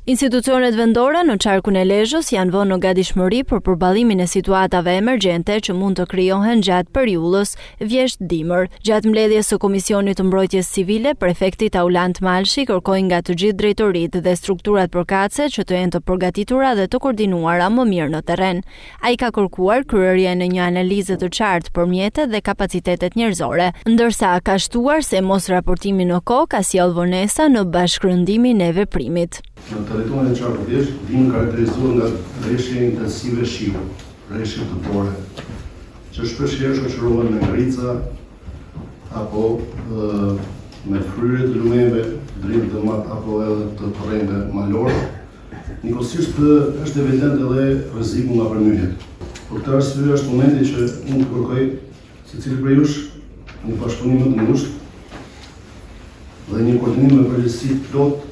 Institucionet vendore në qarkun e Lezhës janë vënë në gatishmëri për përballimin e situatave emergjente që mund të krijohen gjatë periudhës vjeshtë-dimër. Gjatë mbledhjes së Komisionit të Mbrojtjes Civile, prefekti Taulant Malshi kërkoi nga të gjithë drejtoritë dhe strukturat përkatëse që të jenë të përgatitura dhe të koordinuara më mirë në terren. Ai ka kërkuar kryerjen e një analize të qartë për mjetet dhe kapacitetet njerëzore, ndërsa ka shtuar se mosraportimi në kohë ka sjellë vonesa në bashkërendimin e veprimit. Në territorin e qarkut Lezhë, dimri karakterizohet nga reshje intensive shiu, reshje dëbore, që shpeshherë shoqërohen me ngrica apo me fryrje të lumenjve, Drin dhe Mat apo edhe të përrenjve malorë. Njëkohësisht është evident edhe rreziku nga përmbytjet. Për këtë arsye është momenti që unë të kërkoj secilit prej jush një bashkëpunim më të ngushtë dhe një koordinim me përgjegjësi të plotë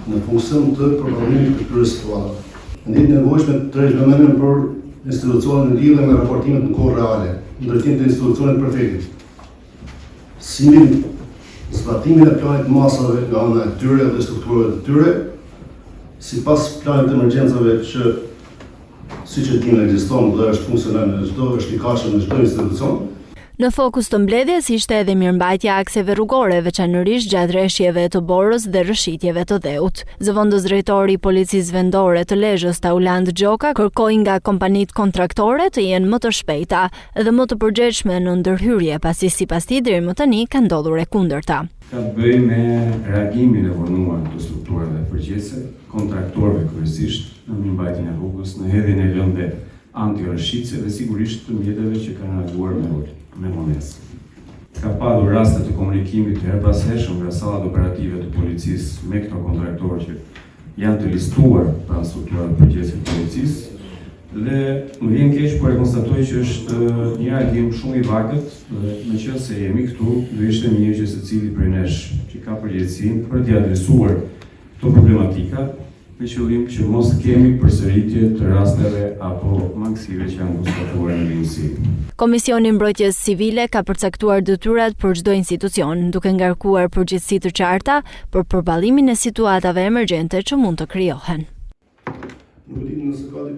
në funksion të përballimit të këtyre situatave. Ndiej të nevojshme të tërheq vëmendjen për institucionet në lidhje me raportimet në kohë reale, në drejtim të institucionit të prefektit. Si mbi zbatimin e planit të masave nga ana e tyre dhe strukturave të tyre, sipas planit të emergjencave që siç e dimë ekziston dhe është funksional në çdo, është i gatshëm në çdo institucion. Në fokus të mbledhjes ishte edhe mirëmbajtja e akseve rrugore, veçanërisht gjatë reshjeve të borës dhe rrëshqitjeve të dheut. Zëvendësdrejtori i Policisë Vendore të Lezhës, Taulant Gjoka, kërkoi nga kompanitë kontraktore të jenë më të shpejta dhe më të përgjegjshme në ndërhyrje, pasi sipas tij deri më tani ka ndodhur e kundërta. Ka të bëjë me reagimin e vonuar të strukturave përgjegjëse, kontraktorëve kryesisht, në mirëmbajtjen e rrugës, në hedhjen e lëndëve antirrëshqitëse dhe sigurisht të mjeteve që kanë reaguar me me vonesë. Ka patur raste të komunikimit të herëpashershëm nga sallat operative të policisë me këto kontraktorë që janë të listuar pranë strukturave përgjegjëse të policisë dhe më vjen keq por e konstatoj që është një reagim shumë i vakët dhe meqenëse jemi këtu, do ishte mirë që secili prej nesh që ka përgjegjësinë për t'i adresuar këto problematika me qëllim që mos kemi përsëritje të rasteve apo mangësive që janë konstatuar në vijimësi. Komisioni i Mbrojtjes Civile ka përcaktuar detyrat për çdo institucion, duke ngarkuar përgjegjësi të qarta për përballimin e situatave emergjente që mund të krijohen. Nuk e di nëse ka dikush.